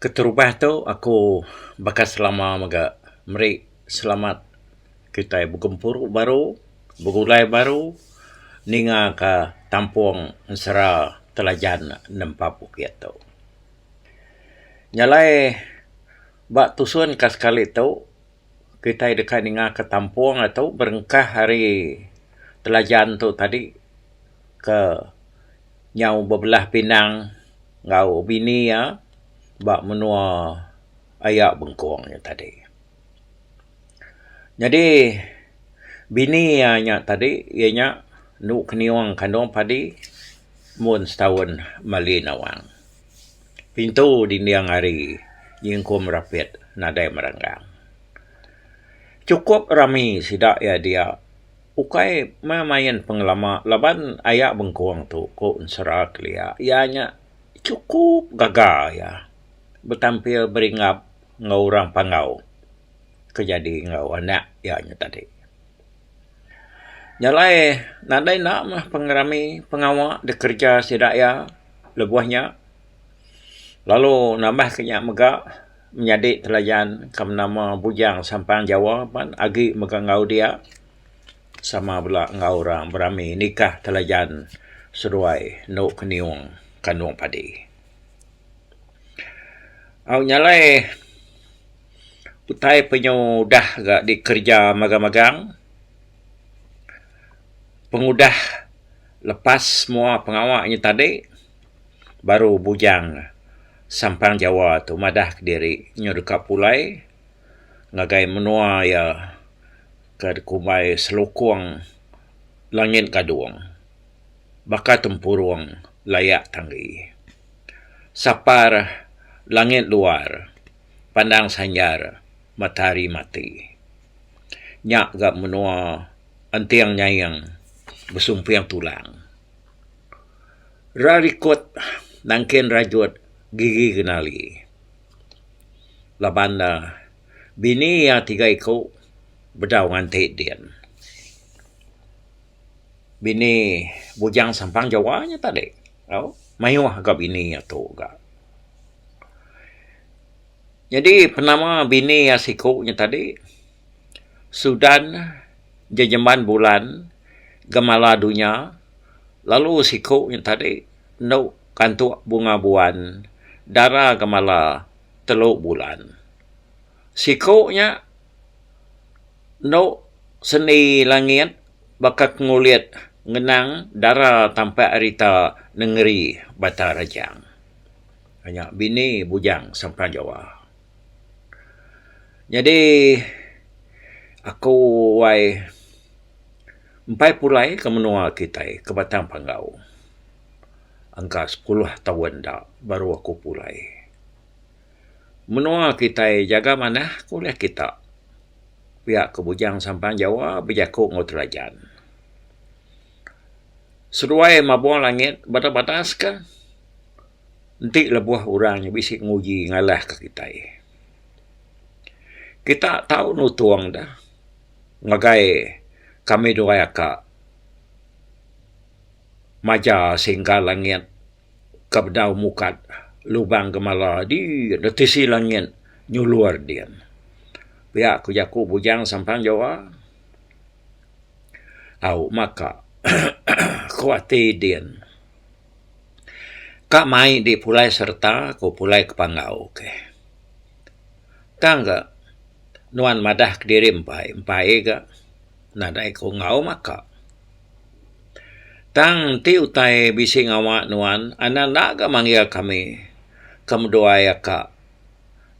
Keterubah tu aku baka selama mega meri selamat kitai begempuru baru begulai baru ninga ka tampung ensera Telajan Nempap Bukit tu. Nya alai ba tusun ka sekali tu kitai deka ninga ka tampung tu berengkah ari Telajan tu tadi ke nyau bebelah pinang enggau bini iya ba menua aya Bengkong nya tadi. Nyadi bini iya nya tadi iya nya enu keniung kandung padi mun setaun mali nawang. Pintu dinding hari nyingkum rapit nadai meranggang. Chukup rami sida iya dia ukai meh main pengelama laban aya Bengkong tu ku ensera kelia iya nya chukup gaga iya betampil beringgap enggau orang Panggau ke jadi enggau anak iya nya tadi. Nya alai nadai enda meh pengerami pengawa dikereja sida iya lebuh nya lalu nambah ke nya mega menyadi Telajan ke benama Bujang Sampang Jawa pan agi mega enggau dia sama bela enggau orang berami nikah Telajan seduai endo Keniung Kandung Padi. Au nya alai utai penyudah ga dikereja magang-magang pengudah lepas semua pengawa nya tadi baru Bujang Sampang Jawa tu madah kediri nyu deka pulai ngagai menua iya ke dikumbai Selukong Langit Gadung baka tempurung layak tanggi. Sapar langit luar pandang sanjar matahari mati. Nya ga menua enting nyaing besumping tulang. Ra rikut nangkin rajut gigi genali laban ne bini iya tiga iku bedau nganti din. Bini Bujang Sampang Jawa nya tadi au mayuh ga bini iya tu ga. Nyadi penama bini iya siku nya tadi Sudan Jejemban Bulan Gemala Dunya lalu siku nya tadi endo Kantuk Bunga Buan Dara Gemala Telu Bulan. Siku nya Endo sendi langit baka kengulit ngenang dara tampak rita nengeri Batang Rajang. Nya bini Bujang Sampang Jawa. Nyadi aku wai empai pulai ke menua kitai ke Batang Panggau. Engka sepuluh taun da baru aku pulai. Menua kitai jaga manah ke ulih kita pia ke Bujang Sampang Jawa bejaku enggau Telajan. Seduai mabung langit badas-badas ka enti lebuh orang nya bisi nguji ngalah ka kitai. Kita tau nutung da ngagai kami duai aka maja singka langit. Ka bedau mukat lubang gemala di tisi langit nyulur din. Pia ku jaku Bujang Sampang Jawa. Au maka ku ati din. Ka mai di pulai sereta ku pulai ke Panggau keh. Tang ga nuan madah kediri empai, empai ga nadai ku enggau maka. Tang enti utai bisi ngawa nuan anang enda ga manggil kami ke meduai aka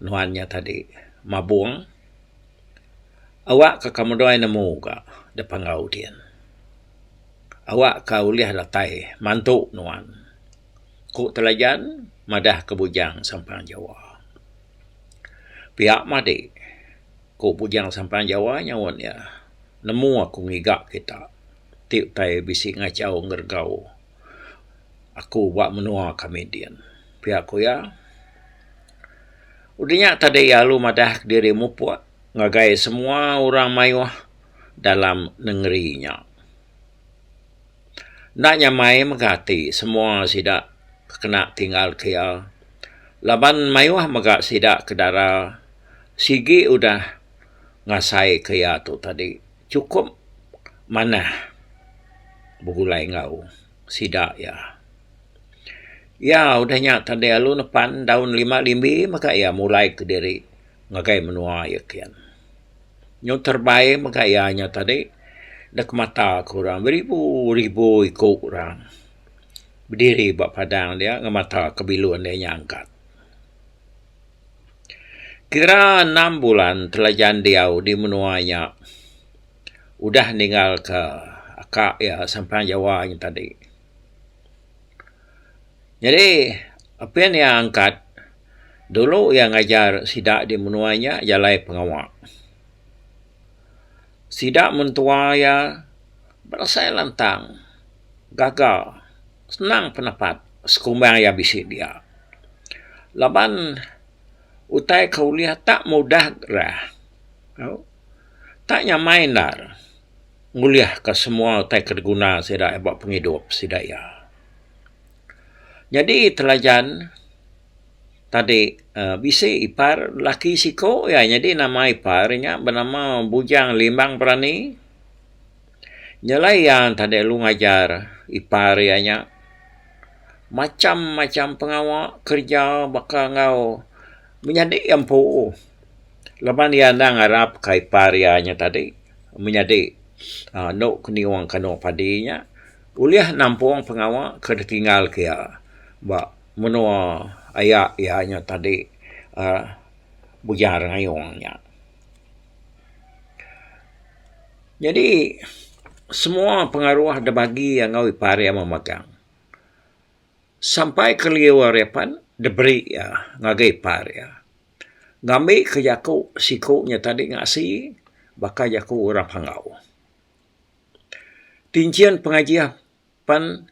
nuan nya tadi mabung awak ka meduai nemu ga da panggau din. Awak ka ulih datai mantu nuan, ku Telajan madah ke Bujang Sampang Jawa. Pia madi ku Bujang Sampang Jawa nyaut iya. Nemu aku ngiga kita ti utai bisi ngachau ngeregau aku ba menua kami din, pia ku iya. Udah nya tadi iya lalu madah diri mupuk ngagai semua orang mayuh dalam nengeri nya. Enda nyamai mega ati semua sida ke kena tinggal ke iya. Laban mayuh mega sida ke dara sigi udah ngasai ke iya tu tadi chukup manah begulai enggau sida iya. Iya udah nya tadi lalu nepan daun lima limbi mega iya mulai kediri ngagai menua iya kian. Nyau terebai mega iya nya tadi dek mata ke orang beribu ribu iku orang. Bediri ba padang dia ngemata ke bilun dia nyangkat. Kira enam bulan Telajan diau di menua nya udah ninggal ke aka iya Sampang Jawa nya tadi. Nyadi apin iya angkat dulu iya ngajar sida di menua nya jalai pengawa. Sida mentua iya berasai lantang gaga senang penepat sekumbang iya bisi dia. Laban utai ke ulih tak mudah gerah tau tak nyamai endar ngulihka semua utai ke diguna sida ba pengidup sida iya. Nyadi Telajan tadi uhh bisi ipar laki siko iya nyadi nama ipar nya benama Bujang Limbang Berani. Nyelai iya tadi lalu ngajar ipar iya nya macam-macam pengawa kerja baka enggau menyadi iya empu laban iya endang arap ka ipar iya nya tadi menyadi uhh endo keniung kanu padi nya ulih nampung pengawa ke ditinggal ke iya ba menua aya iya nya tadi uhh Bujang Rengayong nya. Nyadi semua pengaruh da bagi iya enggau ipar iya memegang. Sampai ke liur iya pan diberi iya ngagai ipar iya. Ngambi ke jaku siku nya tadi ngasi baka jaku orang Panggau. Tinchin pengajih pan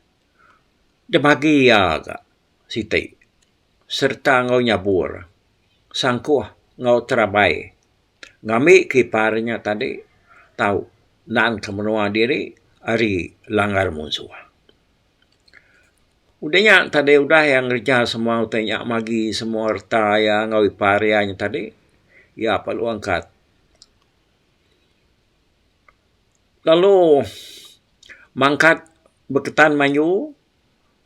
dibagi iya ga siti sereta enggau nyabur sangkuh enggau terabai. Ngambi ke ipar nya tadi tau nan ke menua diri ari langgar munsuh. Udah nya tadi udah iya ngereja semua utai nya magi semua reta iya enggau ipar iya nya tadi iya perlu angkat. Lalu mangkat beketan mayu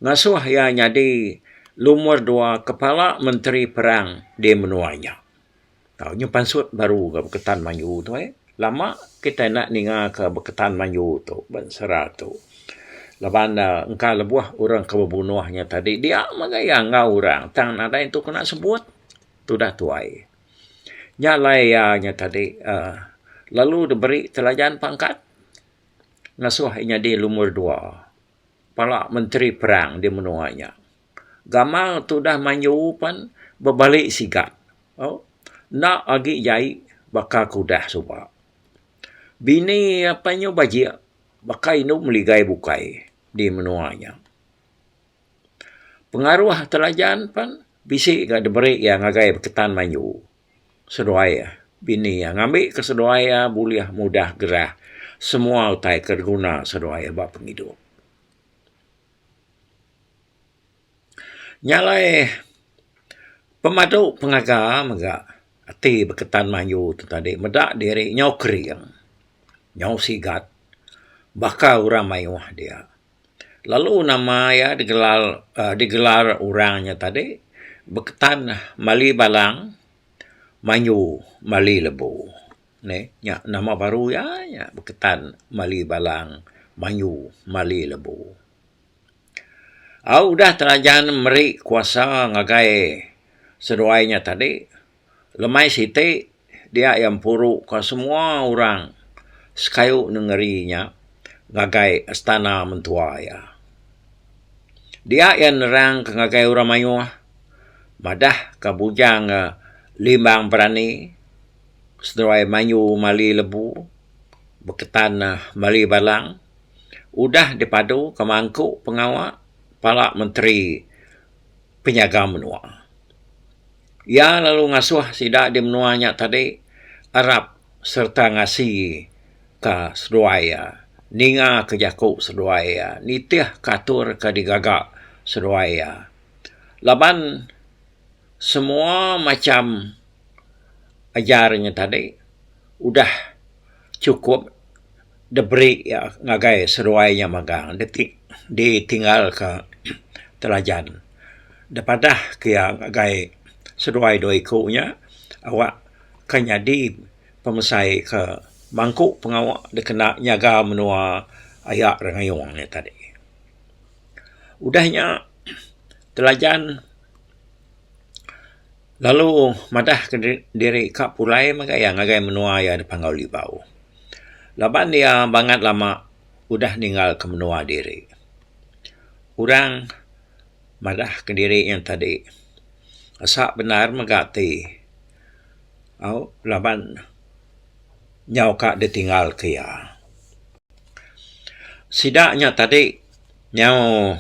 ngasuh iya nyadi lumur dua kepala menteri perang di menua nya. Tau nyu pansut baru ga Beketan Manju tu ai. Lama kitai enda ninga ka Beketan Manju tu ba ensera tu. Laban ne engka lebuh orang ke bebunuh nya tadi dia mega iya enggau orang tang nadai entu kena sebut tudah tuai. Nya alai iya nya tadi uhh lalu diberi telajan pangkat ngasuh iya nyadi lumur dua. Pala menteri perang di menua nya. Gamal tudah manyu pan bebali sigat. Au enda agi jai baka ke udah suba. Bini iya pan nyu bajik baka indu meligai bukai di menua nya. Pengaruh Telajan pan bisi ga diberi iya ngagai Beketan Manyu. Seduai iya bini iya ngambi ke seduai iya bulih mudah gerah semua utai ke diguna seduai iya ba pengidup. Nya alai pemadu pengaga mega ati Beketan Manju tu tadi meda diri nyau kering nyau sigat baka orang mayuh dia. Lalu nama iya digelar uhh digelar orang nya tadi Beketan Mali Balang Manju Mali Lebu. Neh nya nama baru iya nya Beketan Mali Balang Manju Mali Lebu. Au udah telajan meri kuasa ngagai seduai nya tadi lemai siti dia iya empuru ka semua orang sekayu nengeri nya ngagai astana mentua iya. Dia iya nerang ka ngagai orang mayuh madah ka bujang Limbang Berani seduai Manyu Mali Lebu Beketan Mali Balang. Udah dipadu ke mangku pengawa pala menteri penyaga menua. Iya lalu ngasuh sida di menua nya tadi arap sereta ngasi ka seduai iya ninga ke jaku seduai iya nitih ke atur ke digaga seduai iya. Laban. Semua macham ajar nya tadi udah chukup diberi iya ngagai seduai nya magang ditinggalka Telajan. Dipadah ke iya ngagai seduai dua iku nya awak ke nyadi pemesai ke mangku pengawa dikena nyaga menua aya Rengayong nya tadi. Udah nya Telajan lalu madah ke diri ka pulai mega iya ngagai menua iya da Panggau Libau. Laban iya bangat lama udah ninggal ke menua diri. Orang madah ke diri iya tadi asa bendar mega ti au laban nyau ka ditinggal ke iya. Sida nya tadi nyau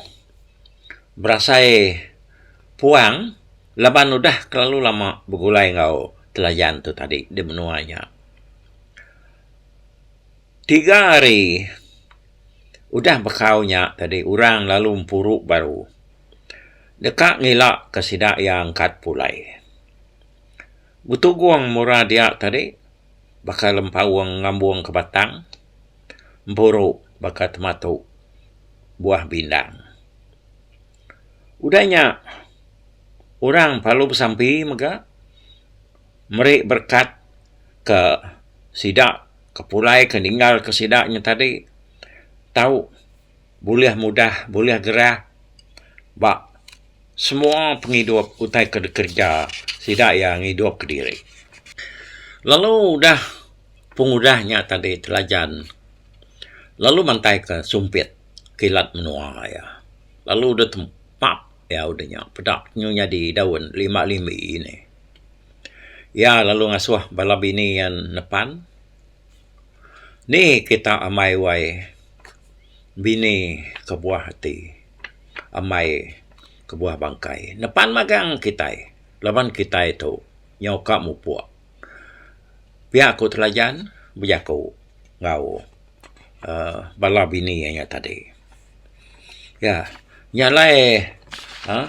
berasai puang laban udah kelalu lama begulai enggau Telajan tu tadi di menua nya. Tiga hari udah bekau nya tadi orang lalu empuru baru deka ngila ke sida iya angkat pulai. Betugong mura dia tadi baka lempaung ngambung ke batang empuru baka tematu buah bindang. Udah nya orang perlu besampi mega meri berekat ke sida ke pulai ke ninggal ke sida nya tadi tau bulih mudah bulih gerah ba semua pengidup utai ke dikereja sida iya ngidup kediri. Lalu udah pengudah nya tadi Telajan lalu mantai ke sumpit kilat menua iya lalu deh tempap iya udah nya peda nyu nyadi daun lima limbi ne. Iya lalu ngasuh bala bini iya nepan ni kita ambai wai bini kebuah ati ambai kebuah bangkai. Nepan magang kitai laban kitai tu nyau ka mupuk. Pia ku Telajan bejaku enggau uhh bala bini iya nya tadi. Ya nya alai uhh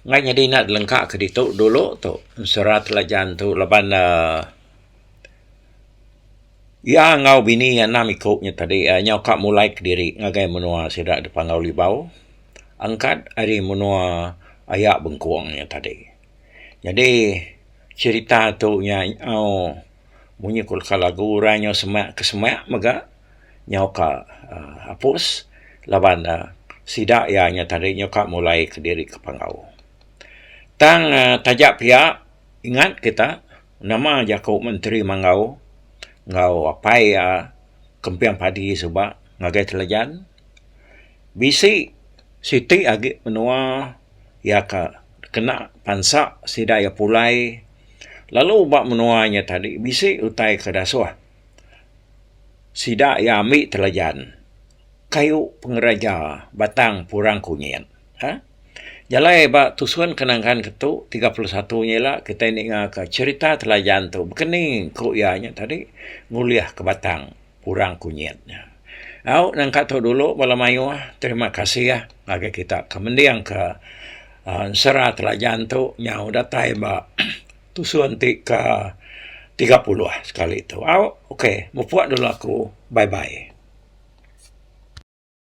enggai nyadi enda dilengka ke ditu dulu tu ensera Telajan tu laban uhh iya enggau bini iya enam iku nya tadi nyau ka mulai kediri ngagai menua sida da Panggau Libau angkat ari menua aya Bengkong nya tadi. Nyadi cherita tu nya nyau munyi ku leka lagu orang nyau semak ke semak mega nyau ka uhh apus laban ne sida iya nya tadi nyau ka mulai kediri ke panggau. Tang taja pia ingat kita nama jaku menteri manggau enggau apai iya kemping padi suba ngagai Telajan bisi siti agi menua iya ka kena pansa sida iya pulai lalu ba menua nya tadi bisi utai ke dasuh sida iya ambi Telajan kayu pengeraja batang purang kunyit uhh. Jalai ba tusun ke nangkan ke tu 31 nya ila kitai ninga ka cherita Telajan tu bekeni ku iya nya tadi ngulih ke batang purang kunyit nya. Au nangka tu dulu bala mayuh terima kasih ngagai kita ke mending ke ensera Telajan tu nyau datai ba tusun ti ke 30 sekali tu. Au ok mupuk dulu aku bye bye.